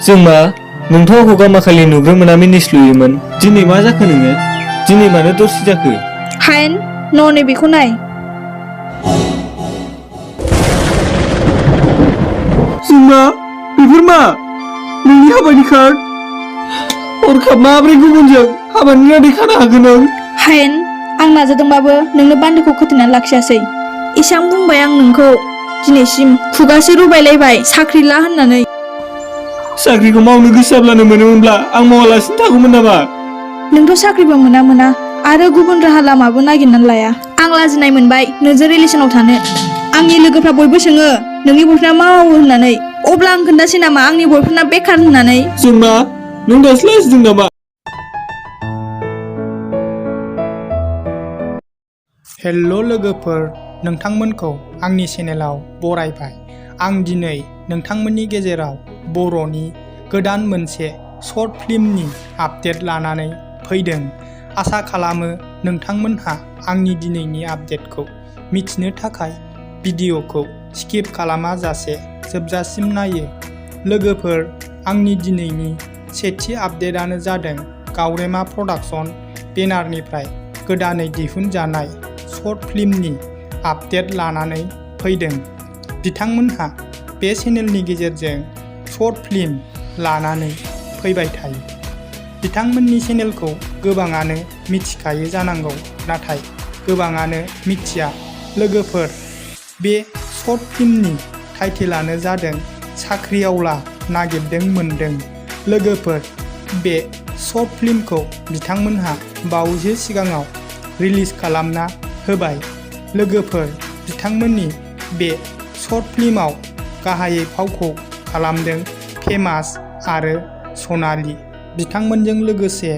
जों मा नोंथ' गगामाखालि नुग्रो मोना मिनिस्लुयोमोन दिनै मा जाखो नोङो दिनै मानो दरसि जाखो हायेन न'नै बेखौ नाय जोंना बेफोर मा नोंनि हाबानि कार्ड हरखाब माब्रै गुबुनजों हाबानि रादै खानो हागोन नों हायेन आं नाजादोंबाबो नोंनो बान्दोखौ खोथेनानै लाखियासै इसां बुंबाय आं नोंखौ दिनैसिम खुगासो रुबायलायबाय साख्रि ला होननानै साख्रिखौ मावनो गोसो जाब्लानो मोनोमोनब्ला आं मावालासिनो थागौमोन नामा नोंथ' साख्रिबो मोना आरो गुबुन राहा लामाबो नागिरनानै लाया आं लाजिनाय मोनबाय नोंजों रिलेसनाव थानो आंनि लोगोफ्रा बयबो सोङो नोंनि बयफ्रेन्डआ मा मावो होननानै अब्ला आं खोन्थासै नामा आंनि बयफ्रेन्डआ बेखार होननानै जोंना नों दासो लाजिदों नामा हेल' लोगोफोर नोंथांमोनखौ आंनि चेनेलाव बरायबाय आं दिनै नोंथांमोननि गेजेराव बर'नि गोदान मोनसे शर्ट फिल्मनि आपडेट लानानै फैदों आसा खालामो नोंथांमोनहा आंनि दिनैनि आपडेटखौ मिथिनो थाखाय भिडिअखौ स्किप खालामाजासे जोबजासिम नायो लोगोफोर आंनि दिनैनि सेथि आपडेटआनो जादों गावरेमा प्रडाक्शन बेनारनिफ्राय गोदानै दिहुनजानाय शर्ट फिल्मनि आपडेट लानानै फैदों बिथांमोनहा बे चेनेलनि गेजेरजों शर्ट फिल्म लानानै फैबाय थायो बिथांमोननि चेनेलखौ गोबाङानो मिथिखायो जानांगौ नाथाय गोबाङानो मिथिया लोगोफोर बे शर्ट फिल्मनि टाइटेलानो जादों साख्रिआवला नागिरदों मोनदों लोगोफोर बे शर्ट फिल्मखौ बिथांमोनहा बावैसो सिगाङाव रिलिज खालामना होबाय लोगोफोर बिथांमोननि बे शर्ट फिल्माव गाहायै फावखौ खालामदों फेमास आरो सनालि बिथांमोनजों लोगोसे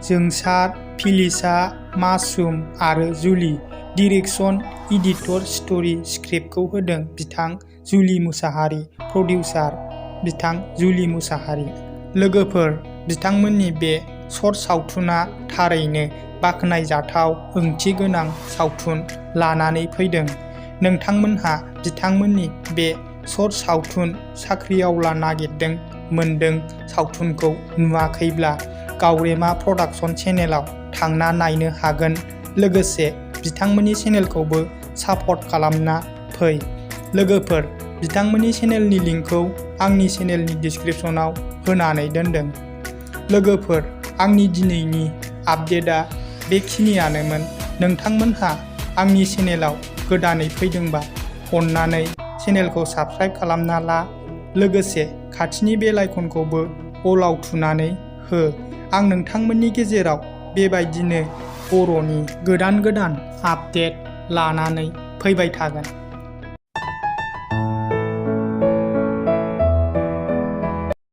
जोंसार फिलिसा मासुम आरो जुलि डिरेक्सन एडिटर स्ट'रि स्क्रिप्टखौ होदों बिथां जुलि मुसाहारि प्रडिउसार बिथां जुलि मुसाहारि लोगोफोर बिथांमोननि बे शर्ट सावथुना थारैनो बाख्नायजाथाव ओंथि गोनां सावथुन लानानै फैदों नोंथांमोनहा बिथांमोननि बे शर्ट सावथुन साख्रिआवला नागिरदों मोनदों सावथुनखौ नुवाखैब्ला गावरेमा प्रडाक्शन चेनेलाव थांना नायनो हागोन लोगोसे बिथांमोननि चेनेलखौबो सापर्ट खालामना फै लोगोफोर बिथांमोननि चेनेलनि लिंकखौ आंनि चेनेलनि डिसक्रिपसनाव होनानै दोनदों लोगोफोर आंनि दिनैनि आपडेटआ बेखिनियानोमोन नोंथांमोनहा आंनि चेनेलाव गोदानै फैदोंबा अन्नानै चेनेलखौ साबस्क्राइब खालामना ला लोगोसे खाथिनि बेल आइकनखौबो अलाव थुनानै हो आं नोंथांमोननि गेजेराव बेबायदिनो बर'नि गोदान आपडेट लानानै फैबाय थागोन